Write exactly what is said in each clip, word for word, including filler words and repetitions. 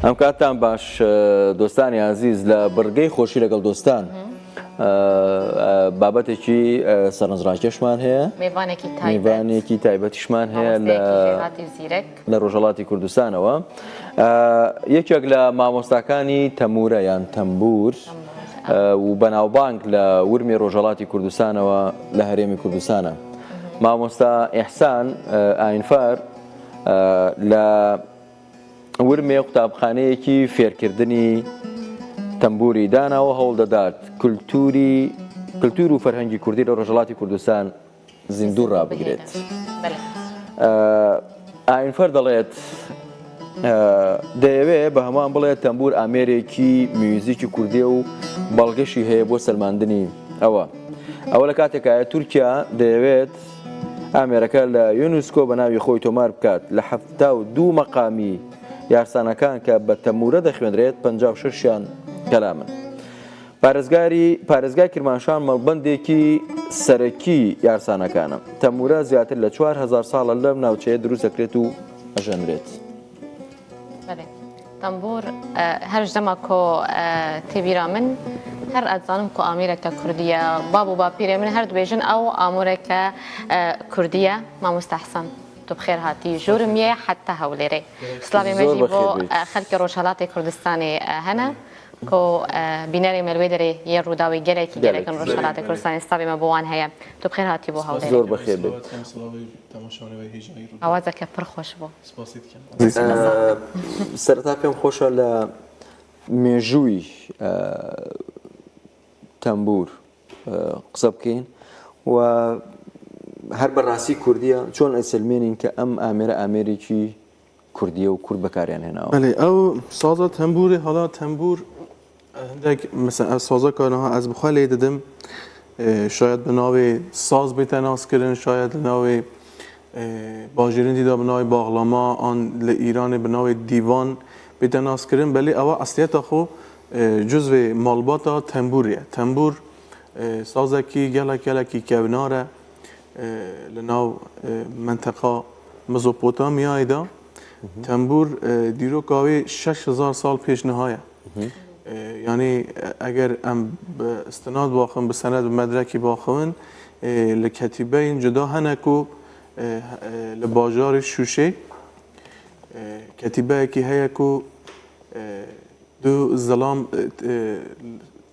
ئەم کاتتان باش، ئە، دۆستانی ئازیز، لە بڕگەی خۆشی لەگەڵ دۆستان، ئە، ئە، بابەتێکی، ئە، سەرنجڕاکێشمان هەیە. مێوانێکی تایبەت. مێوانێکی تایبەتیشمان هەیە لە مامۆستەیەکی خێزاتی زیرەک. لە ڕۆژهەڵاتی کوردستانەوە. ئە، یەکێک لە مامۆستاکانی تەمورە یان تەمبور، ئە، و بەناوبانگ لە ورمێ ڕۆژهەڵاتی کوردستانەوە لە هەرێمی کوردستانە. مامۆستا ئیحسان، ئە، ئاینفار، ئە، لە ورمێ قوتابخانەیەکی فێرکردنی تەمبوری داناوە، هەوڵ دەدات کولتوری، کولتور و فەرهەنگی کوردی لە ڕۆژهەڵاتی کوردستان زیندوو ڕابگرێت. بەڵێ. ئە، ئاینفەر دەڵێت، ئە، دەیەوێت بە هەمووان بڵێت تەمبور ئامێرێکی میوزیکی کوردیە و بەڵگەشی هەیە بۆ سەلماندنی ئەوە. ئەوە لە کاتێکایە تورکیا دەیەوێت ئامێرەکە لە یونسکۆ بە ناوی خۆی تۆمار بکات. لە حەفتا و دوو مەقامی یارسانەکان کە بە تەمورە دەخوێنرێت، پەنجا و شەشیان کەلامن. پارێزگاری، پارێزگای کرماشان مەڵبەندێکی سەرەکی یارسانەکانە. تەمورە زیاتر لە چوار هەزار ساڵە لەم ناوچەیە دروست دەکرێت و ئەژەنرێت. بەێ. تەمبور، ئە، هەر ji dema ku، ئە، tê bîra min، her ez zanim ku amêreke kurdî ye. Bab û bapîrê min her dibêjin ew amûreke، ئە، kurdî ye. Mamoste Hesen, tu bi xêr hatî. Ji Urmiyê heta Hewlêrê. Slavê me Zor jî bi bo، xêr bît. ئە، xelkê Rojhelatê Kurdistanê، ئە، hene. Ku، ئە، bînerê me li wê derê yê Rûdawê gelekî Gelek. gelek in Rojhelatê Kurdistanê. Slavê me bo wan heye. Tu bi xêr hatî bo Hewlêrê. Zor bi xêr bît. Hem slavê temaşanê ve hêjayî Rûdawê. Awazeke pir xweş bû. Spasî dikim. ئە، سەرەتا پێم خۆشە لە مێژووی، ئە، تەمبور، ئە، قسە بکەین و هەر بە ڕاستی کوردیە، چۆن ئەسلمێنین کە ئەم ئامێرە ئامێرێکی کوردیە و کورد بەکاریان هێناوە؟ بەێ، ئەو سازە تەمبورê، hala tembûr، e, hindek, mesela, ev saza ka niha ez bi xwe lê didim, e, şayet bi navê saz bête naskirin, şayet li navê, e, bajêrên dî de bi navê bağlama an li Îranê bi navê dîvan bête naskirin, belê ewa esliyeta xwe, e, cuzvê malbata tembûrê ye. Tembûr, e, sazekî gelek gelekî kevnar e, e, li nav, e, menteqa Mezopotamyayê de. Tembûr, e, dîroka wê şeş hezar sal pêş niha ye. E, yanî, e, eger em bi istinad baxin, bi sened, bi medrekî baxin, e, li ketîbeyên cuda hene ku, e, e, li bajarê Şûşê, e, ketîbeyekî heye ku, e, du zilam, e, e,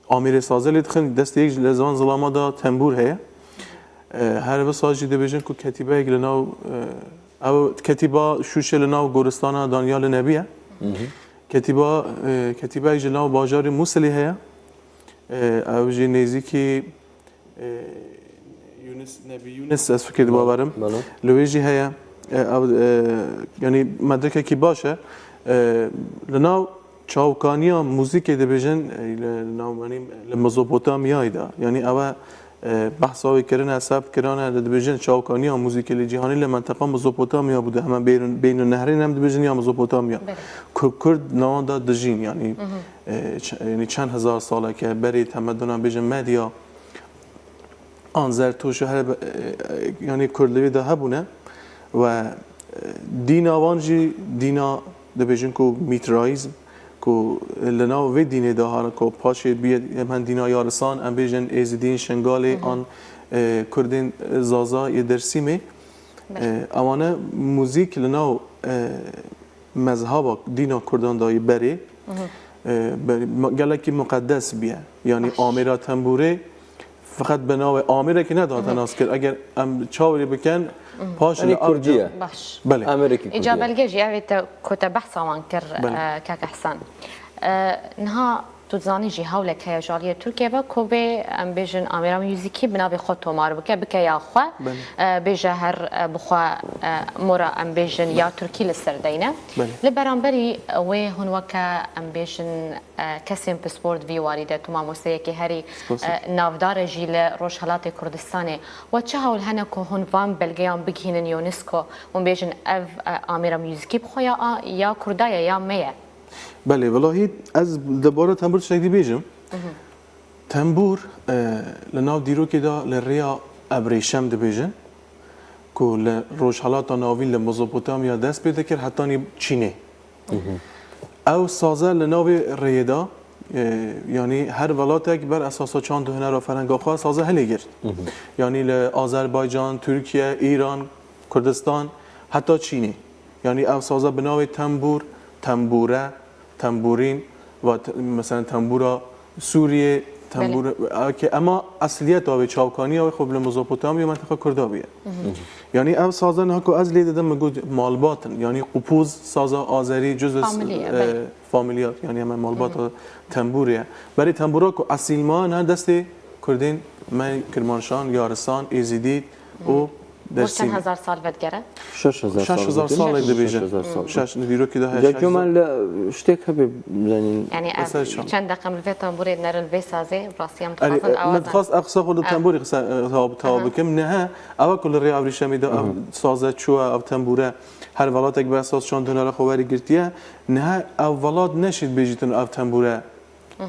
amêrê sazê lê dixin, destê yek ji li van zilama de tembûr heye. E, her wisa jî dibêjin ku ketîbeyek li nav, e, ew ketîba Şûşê li nav goristana Danyalê Nebî ye. Ketîba, e, ketîbeyek ji nav bajarê Mûsilê heye. E, ew jî nêzîkî, e, Yunus, Nebî Yunus, ez fikir dibawerim. Belo. Li wê jî heye. E, ew, e, yanî medrekekî baş e. E, li nav çawkaniya muzîkê dibêjin, e, li nav, yanî li Mezopotamyayê de. Yanî ew e, e, behsa wê kirine, seb kirine, li dibêjin çawkaniya muzîkê li cîhanê li menteqa Mezopotamya bû de. Heme bêrûn, bênû nehrên em dibêjin ya Mezopotamya. Belê. Ku Kurd nawan de dijîn, yanî, e, ç-, yanî çend hezar saleke berê temeduna bêjin Medya, an Zertûş, her, e, e, yanî Kurd li wê de hebûne. We, e, dîna wan jî dîna dibêjin ku Mîtraîzm, ku li nav vê dînê de hane ku paşê bûye, em hen dîna Yarisan, em bêjin Êzidîn Şengalê an, e, Kurdên Zaza yê Dersîmê. E, ewane muzîk li nav, e, mezhaba dîna Kurdan de yê berê, e, be-, ma-, gelekî muqedes bûye. Yanî amêra tembûrê feqet bi navê amêrekî nedihate naskir. Eger em çaverê bikin, paş Yanî li Kurdiye. Baş. Belê. Amêrekî Îca Kurdiye. belge jî ev ê te ku te behsa wan kir, Belê. e, kak Ehsan. E, niha tu dizanî jî hewlek heye ji aliyê Tirkiyê ve ku vê, em bêjin, amêra muzîkî bi navê xwe tomar bike, bike ya xwe. Belê. E, bêje her, e, bi xwe, e, mora, em bêjin, ya Tirkî li ser deyne. Belê. Li beramberî wê hûn weke, em bêjin, e, kesên pispor di vî warî de, tu mamosteyekî herî, Spas. e, navdar e jî li Rojhelatê Kurdistanê. We çi hewl hene ku hûn van belgeyan bigihînin UNESCO, hûn bêjin ev, e, amêra muzîkî bi xwe ya, a, ya Kurda ye ya me ye? Belê, welahî ez debara tembûr tiştek dî bêjim. Tembûr, e, li nav dîrokê de li rêya Ebrêşem dibêjin, ku li Rojhelata Navîn, li Mezopotamya dest pê dikir hetanî Çînê. Ew saze li navê rêyê de, e, yanî her welatek ber esasa çand û hunera ferhenga xwe saze hilê girt. Yanî li Azerbaycan, Tirkiye, Îran, Kurdistan, heta Çînê. Yanî ev saze bi navê tembûr, tembûre, tembûrîn, va te-, mesela tembûra Sûriyê, tembûr, eke ema esliyeta wê, çavkaniya wê xwe bi li Mezopotamya û mentiqa Kurda bûye. Yanî ev saze niha ku ez lê didim, min got malbat in. Yanî qupûz, saza azerî, cuz li s-, Familye, e, belê. Familya, yanî em malbata tembûrê ye. Berê tembûra ku esîl ma ne destê Kurdên me, Kirmanşan, Yarisan, Êzidî û Bo çend Dersîmî. Hezar sal vedigere? Şeş hezar Şeş hezar sal salek vedigere. Dibêjin. Şeş hezar sal. Şeş, dîrokî de heye. Cakyo şeş hezar. Me li ştêk hebe, zanîn. Yani, Mesela ev, çend deqe min li vê tembûrê nerin vê sazê, rastî em Yani, dixwazin e, awaza. Min dixwast ev qisa xwe li tembûrê qisa, e, tawa, tawa bikim. Niha, ewa ku li rê evrîşemê de ev saze çûye, ev tembûre her welatek bi esas çand hunera xwe werî girtiye. Niha ev welat neşît bêjîtin ev tembûre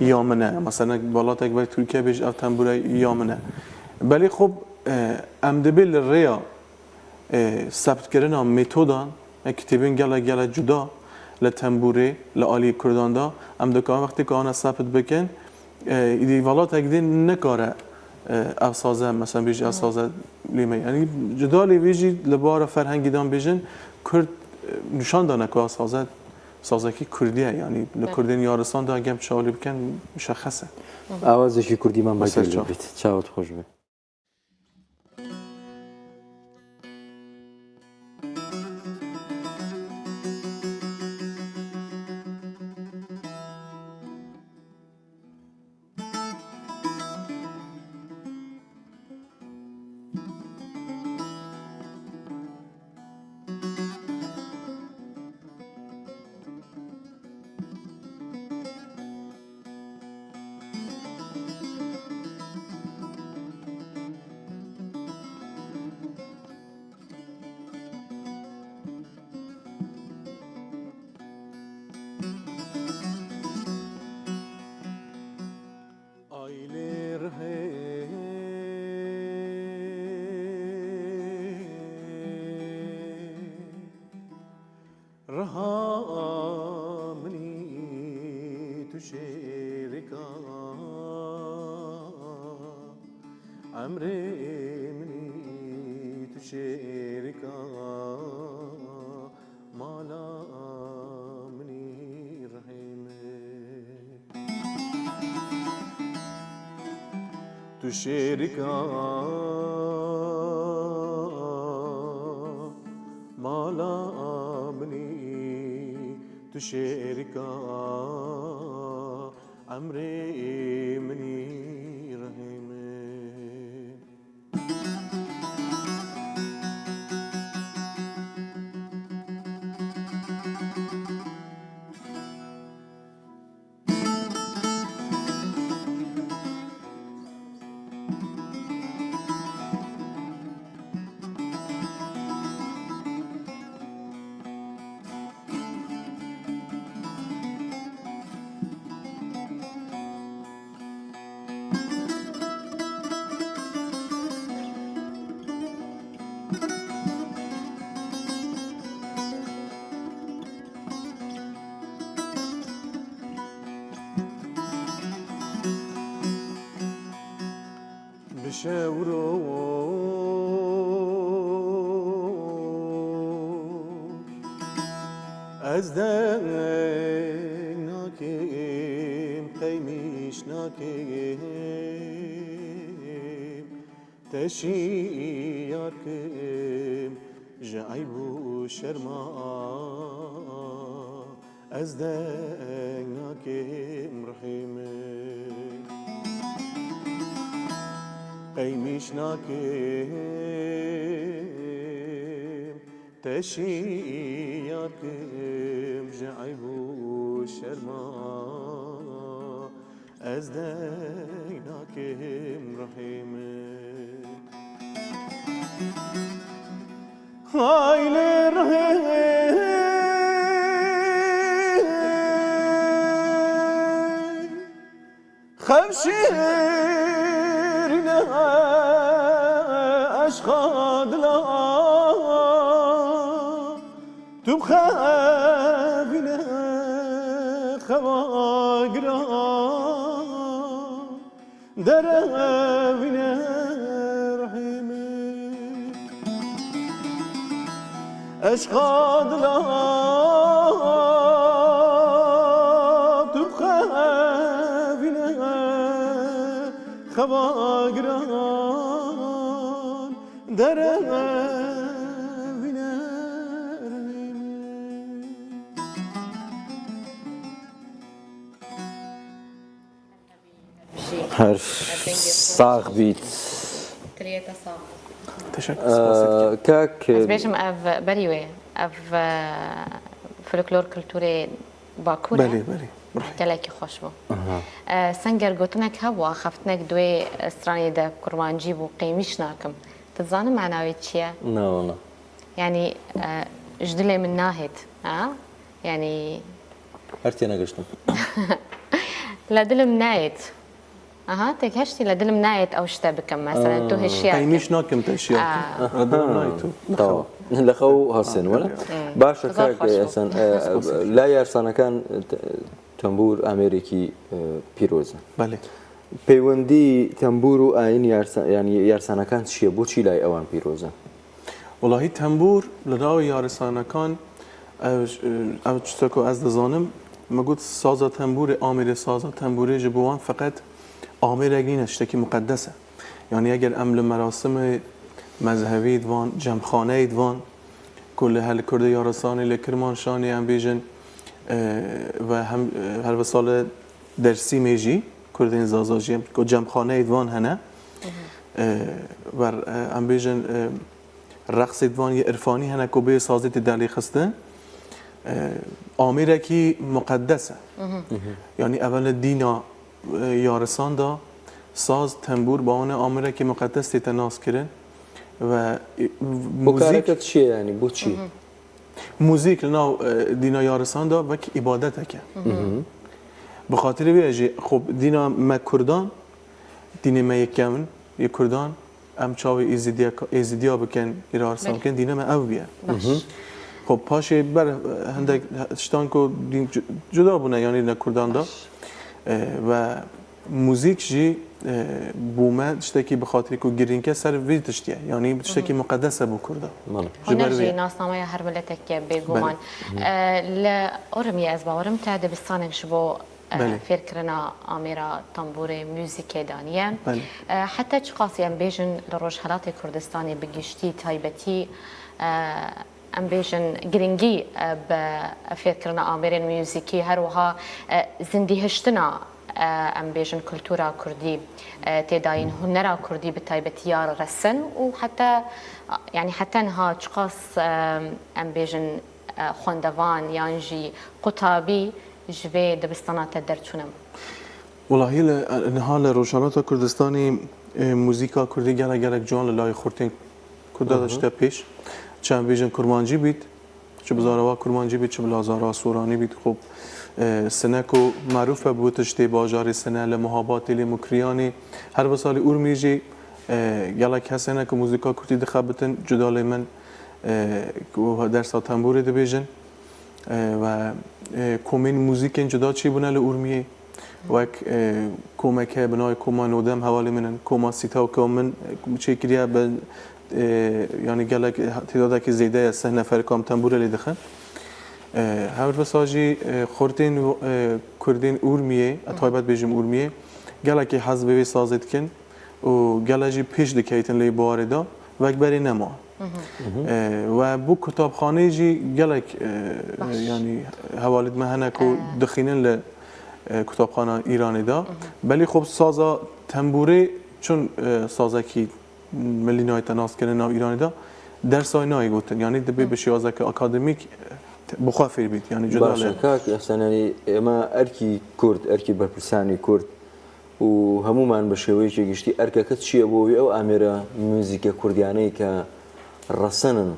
ya min e. Mesela welatek wek Tirkiye bêjît ev tembûre ya min e. Belê xwe, e, em dibê li rêya, e, sebtkirina metodan, e, kitêbên gelek gelek cuda li tembûrê, li alî Kurdan de, em dikarin wextê ku ana sebt bikin, e, îdî welatek din nikare, e, ev saze, mesela bêjî ev saze lê me. Yanî cuda lê vê jî li bara ferhengî dan bêjin, Kurd, e, nîşan dane ku ev saze, sazekî Kurdî ye. Yanî li Kurdên Yaristan de gem çawa lê bikin, muşexes e. Awazekî Kurdî man Wisa bakir çaw. Bibit. Çawa xweş be. Aylê rihê, riha minî tu şêrika, emrê minî tu şêrika, mala minî rihê min. Tu şêrika mala minî, tu şêrika emrê minî, rihê min. Bi şew roj ez deng nakim, qeymîş nakim, te şiyar kim ji eyb û şerma. Ez deng nakim rihê min, qeymîş nakim, te şiyar kim ji eyb û şerma. Ez deng nakim rihê min. Hay lê rihê, xew şêrîne eşqa dila, tu bixevîne. Hewa giran derevîne rihê min. Eşqa dila tu bixevîne xewa giran derevîne rihê min. Her sax bît. Tiliyê te sax. Teşekkür. Spas. Ee, Kak, Ez bêjim ev berî wê, ev e, folklor kulturê Bakur e. Belê, belê. Gelekî xweş bû. E, Senger gotinek hebû, axaftinek di wê stranê de kurmancî bû, qêmîş nakim. Tu dizanin mena wê çi ye? Na wala. Yanî e, ji dilê min nahêt. Ha? Yanî Her têne giştim. Li dilim nayêt. Aha, têk heştî li dilim nayêt ew şte bikim. Mesela tu hişiyar Qeymiş kim. Nakim te şiyar kim. Radiyo nayê tu. Tamam. Li xew hasin wala. Baş e Zor kak xweş bû. Esen, e, la yarsanekan te- tembûr amêrekî e, pîroz e. Belê. Peywendî tembûr û ayîn yarsa, yani yarsanekan çi ye? Bo çî lay ewan pîroz e? Welahî tembûr li navê yarisanekan ev, ev tiştek ku ez dizanim, me got saza tembûrê, amêrê saza tembûrê ji bo wan feqet amêrek nîne, tiştekî muqedes e. Yani eger em li merasimê mezhebî divan, cemxaneyê divan, ku li hel Kurdê Yarisanê, li Kirmanşanê em bêjin, e, ve hem, e, her ve sale Dersîmê jî, Kurdên Zaza jî, ku cemxaneyê divan hene, e, ver, e, em bêjin, e, reqsê divan yê irfanî hene ku bê sazê tê delê xistin, e, amêrekî muqedes e. Yani ev li dîna, e, yarisan de saz, tembûr, bi wana amêrekî muqedes tête nas kirin ve, e, Bu muzîk kareke çi ye yani? Bu çi? Muzîk li nav, e, dîna yarisan de wek îbadetek e. Bi xatirê vê jî xwe dîna me kurdan, dînê me yekem in, yê kurdan, em çavê êzîdiya, êzîdiya bikin, îrarsa bikin, dîna me ev bûye. Baş. Xwe paşê ber, e, hindek tiştan ku dîn cu- cuda bûne, yanî ne kurdan de. E, ve muzîk jî, e, bo me tiştekî bi xatirî ku girîngke ser vî tiştî ye. Yanî tiştekî muqedes e bo kurda. Bale. Ji ber Huner vê. Jî nasnameya her miletekî ye bêguman. E, li Urmiyê ez bawerim te dibistanek ji bo e, Belê. fêrkirina amêra tembûrê, muzîkê daniye. Belê. E, heta çiqasî em bêjin li Rojhelatê Kurdistanê bi giştî, taybetî, e, em bêjin girîngî, e, bi fêrkirina amêrên muzîkî, her wiha, e, zindîhiştina, e, em bêjin kultura kurdî, e, têdayîn hunera kurdî bi taybetî ya resin û heta, yanî heta niha çiqas, e, em bêjin, e, xwendevan yan jî qutabî ji vê dibistana te derçûne? Welahî li, niha li Rojhelata Kurdistanê, e, muzîka kurdî gelek gelek ciwan li layê xurtên kurda de dişte pêş. Çi em bêjin kurmancî bît, çi bi zarava kurmancî bît, çi bi lazara soranî bît. Xwe, e, Sine ku merûf e bi tiştê bajarê Sine li Muhabatê lê Mukriyanê. Her visa li Urmiyê jî, e, gelek kes hene ku muzîka kurdî dixebitin, cuda lê min, e, ku dersa tembûrê dibêjin. E, ve, e, komên muzîkên cuda çêbûne li Urmiyê. Wek, e, komeke bi navê Koma Nodem hevalê min in, Koma Sîtaw ke min, e, çêkiriye bi, e, yanî gelek têdadekî zêde ye, sih nefer kam tembûre lê dixin. E, her wisa jî, e, xurtên, e, Kurdên Urmiyê, e, taybet bêjim Urmiyê, gelekî hez bi vê sazê dikin. û gele jî pêş dikeytin lê buwarê de wek berê nema. E, we bû kutabxaneyê jî gelek, e, yanî hevalêt me hene ku dixînin li, e, kutabxana Îranê de. Belê xwe saza tembûrê çun, e, sazekî milî nayê te nas kirin nav Îranê de, dersay nayê gotin. Yanî dibê bi şêwazeke akademîk, e, bi xwe fêr bît. Yanî cuda Baş li e kak Esen, yanî ême erkî kurd, erkî berpirsanî kurd û hemûman bi şêweyekî giştî erkeke çi ye bo wî ew amêra muzîke kurdiyaneyê ke resen in,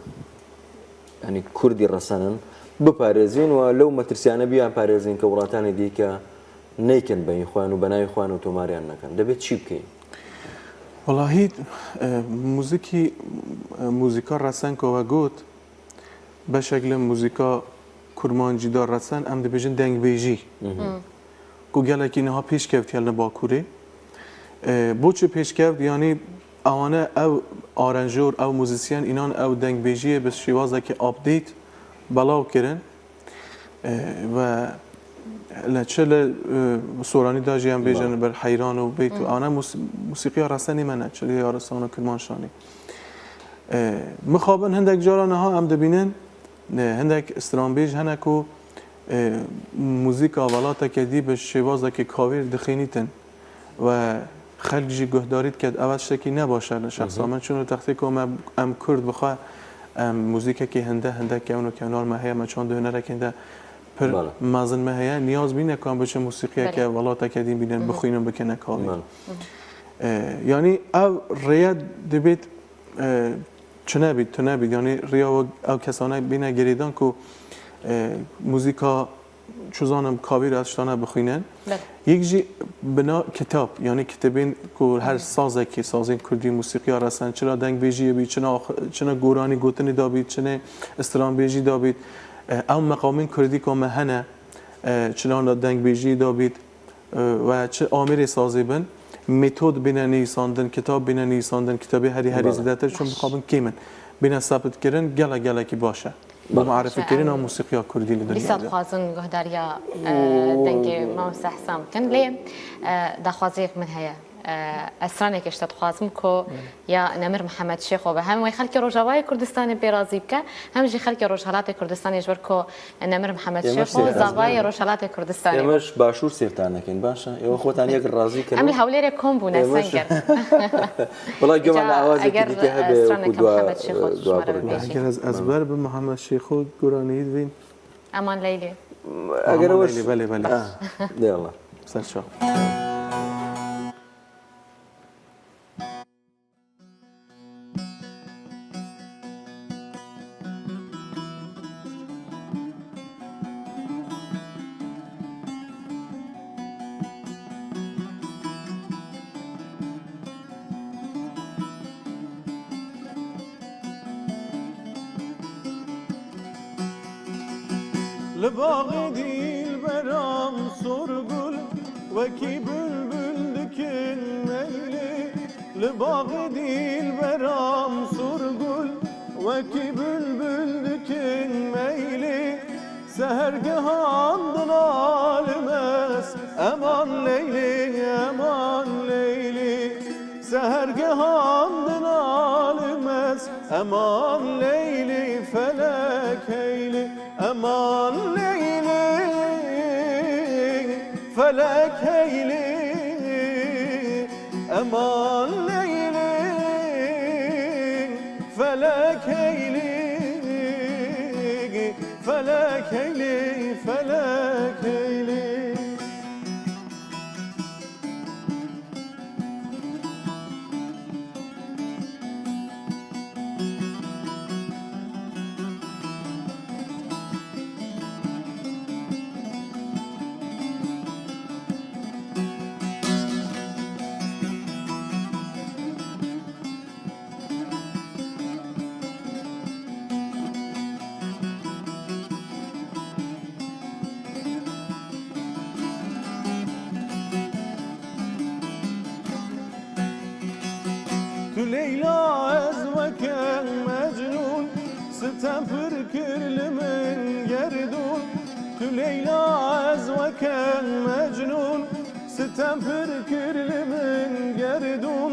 yanî kurdî resen in, biparêzin û lew metirsiyane biyan parêzin ke welatanê dî ke neykin beyî xwe û benayê xwe û tomariyan nekin. Dibê çi bikeyin? Welahî, e, muzîkî, e, muzîka resen ku we got, beşek li muzîka kurmancî de resen, em dibêjin dengbêjî. Ku gelekî niha pêşkevtiye li Bakurê. E, bo çi pêşkevt? Yanî ewane ew aranjor, ew muzîsyen, înan ew dengbêjiyê bi şêwazekî update belav kirin. E, ve li çi li, e, soranî de jî em bêjin ber heyran û beyt û ana mus-, musîqiya resenê me ne, çi li Yaristan û Kirmanşanê. E, mixabin hindek cara niha em dibînin, e, hindek stranbêj hene ku, e, muzîka welateke dî bi şêwazekî kavîr dixênîtin. Ve xelk jî guhdarî dike, ev tiştekî ne baş e li şexsa min. Çûn li textê ku me, em Kurd bi xwe, em muzîkekî hinde, hinde kevn û kevnar me heye, me çand û hunerekên de pir Bale. mezin me heye. Niyaz bîne ku em biçin muzîkiyeke Belê. welateke din bînin, bixwînin, bikine kavî. Bale. E, yanî ev rêye dibêt, e, çi nebît, tu nebît. Yanî riya we ew kesane bîne girêdan ku, e, muzîka çi zanim kavîr ez tiştane bixwînin. Belê. Yek jî bina kitab, yanî kitêbên ku her sazekî, sazên kurdî, musîqiya resen, çi ne dengbêjiyê bît, çi ne ax-, çi ne goranî gotinê de bît, çi ne stranbêjî de bît. E, ew meqamên kurdî ku me hene, e, çi ne dengbêjiyê de bît, e, ve çi amêrê sazê bin, metod bîne nivîsandin, kitab bîne nivîsandin, kitabê herî herî Belê. zêdetir, çun Baş. mixabin kêm in. Bîne sebitkirin, gelek gelekî baş e. Bo Belê. marifîkirina Em, musîqiya kurdî li dinyayê de. Dîsa dixwazin guhdariya, e, dengê Mamoste Hesen bikin. Lê, e, daxwaziyek min heye. E, ez stranekê ji te dixwazim ku ya Nemir Mihemed Şêxo be. Hem wê xelkê Rojavayê Kurdistanê pê razî bike, hem jî xelkê Rojhelatê Kurdistanê ji ber ku Nemir Mihemed Şêxo zavayê Rojhelatê Kurdistanê bû. Ême ji Başûr sêvtan nekin, baş e? Êwe xwetan yek razî kin. Em li Hewlêrê kom bûne, Ême ji Senger. Wela guma Ca, awazekî eger, dike hebe e, straneke ku dua, Mihemed Şêxo dua tu ji me re birin. Bibêjî. Eger ez ezber bim Mihemed Şêxo goranî divîn. Eman Leylê. Eger Aman ew Leylê, belê, belê. Ah, de Allah. Ser çav. Li baxê dîlberan sor gul, wekî bilbil dikin meylê. Li baxê dîlberan sor gul, wekî bilbil dikin meylê. Sehergehan dina li mez, eman Leylê, eman Leylê. Sehergehan dina li mez, eman Leylê, felek heylê. Eman Leylê, felek heylê. Eman Leylê, felek heylê. Felek heylê, felek heylê. Tu Leyla, ez weke Mecnûn, sitem pir kir li min gerdûn. Tu Leyla, ez weke Mecnûn, sitem pir kir li min gerdûn.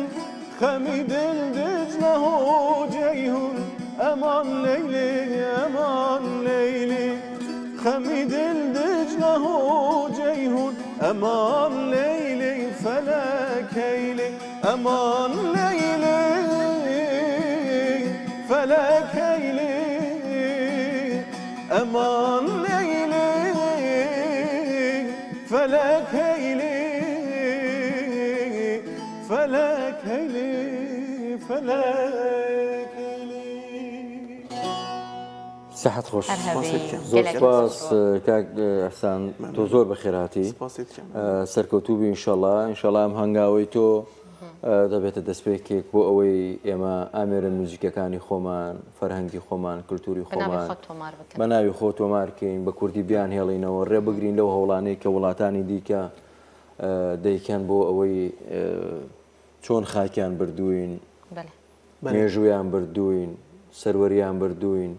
Xemî dil Dicle ho Ceyhun, eman Leylê, eman Leylê. Xemî dil Dicle ho Ceyhun, eman Leylê, felek heylê. Eman Leylê, felek heylê. Eman Leylê, felek heylê. Felek heylê, felek heylê. Sehet xweş. Her hebî, Spasê dikim. Zor gelek spas, spas. E, kak, e, Ehsan, tu zor bi xêr hatî. Spasê dikim. E, serkewtû bî înşallah. Înşallah em hangawê to دەبێتە دەستپێکێک بۆ ئەوەی ئێمە ئامێرە موزیکەکانی خۆمان، فەرهەنگی خۆمان، کلتوری خۆمان بە ناوی خۆ تۆمار بکەین، بە کوردی بیان هێڵینەوە، ڕێ بگرین لەو هەوڵانەی کە وڵاتانی دیکە دەیکەن بۆ ئەوەی چۆن خاکیان بردووین، مێژوویان بردووین، سەروەریان بردووین،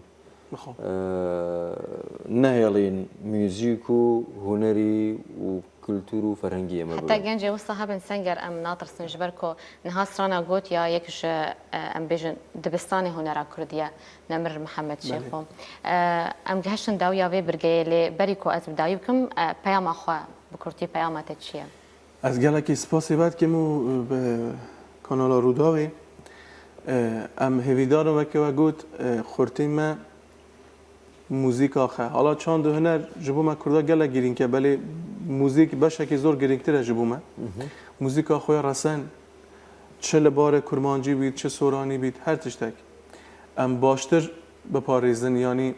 نەهێڵین میوزیک و هونەری و کلتور و فەرهەنگی ئێمە. هەتا گەنجێ وستا هەبن سەنگەر، ئەم ناترسن، ji ber ku niha strana got ya yek ji, em bêjin, dibistanê hunera kurdî ye, Nemir Mihemed Şêxo. Em gihiştin dawiya vê birgeyê, lê berî ku ez bi dawî bikim, peyama xwe bi kurtî peyama te çi ye? Ez gelekî spasê we dikim û bi kanala Rûdawê. Em hêvîdar in, weke we got, xurtî me muzîka xe. Hala çand û huner ji bo me Kurda gelek girîng e, belê muzîk beşekî zor girîngtir e ji bo me. Muzîka xwe ya resen, çi li barê kurmancî bît, çi soranî bît, her tiştek. Em baştir biparêzin, yanî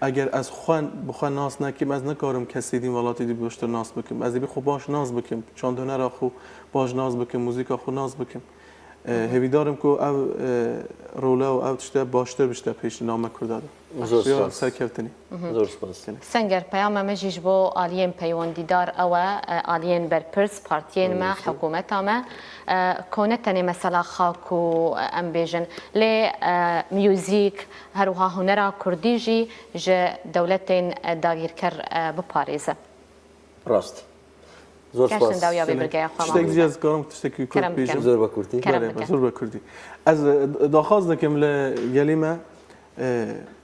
eger ez xwe bi xwe nas nekim, ez nikarim kesê dîn, welatê dî baştir nas bikim. Ez dibî xwe baş nas bikim, çand û hunera xwe baş nas bikim, muzîka xwe nas bikim. Hêvîdar im ku ev role û ev tişte baştir bişte pêş di nav me Kurda de. Zor spas. Serkeftinî. Zor spas. Senger, peyama me jî ji bo aliyên peywendîdar ew e, aliyên berpirs, partiyên me, hikûmeta me, ku ne tenê mesela xak û, em bêjin, lê muzîk, her wiha hunera kurdî jî ji dewletên dagîrker biparêze. Rast. Zor spas. Gerçekten dawiya vê birgeya xwe. Tiştek dî ez karim tiştekî kurt bêjim. Zor be kurtî. Kerem bike. Zor be kurtî. Ez daxwaz dikim li gelî me,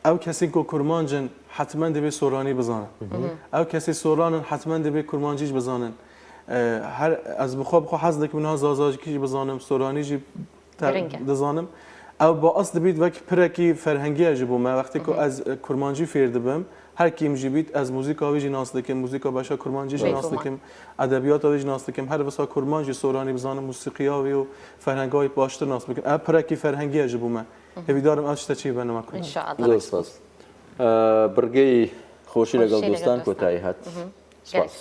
ew kesên ku kurmanc in hetmen divê soranî bizanin. Ew kesê soran in hetmen divê kurmancî jî bizanin. Her ez bi xwe bi xwe hez dikim niha zazakî jî bizanim, soranî jî dizanim. Ew baas dibît wek pirekî ferhengî ye ji bo me. Wextê ku ez kurmancî fêr dibim, her kîm jî bît, ez muzîka wî jî nas dikim, muzîka beşa kurmancî jî nas dikim, edebiyata wî jî nas dikim. Her wisa kurmanc jî soranî bizanim, musîqiya wî û ferhenga wî baştir nas bikim. Ev pirekî ferhengî ye ji bo me. Hêvîdar im ev tişte çê be nema kurmancî. Înşallah. Zor spas. Birgeyî xweşî legal dostan kotayî hat. Spas.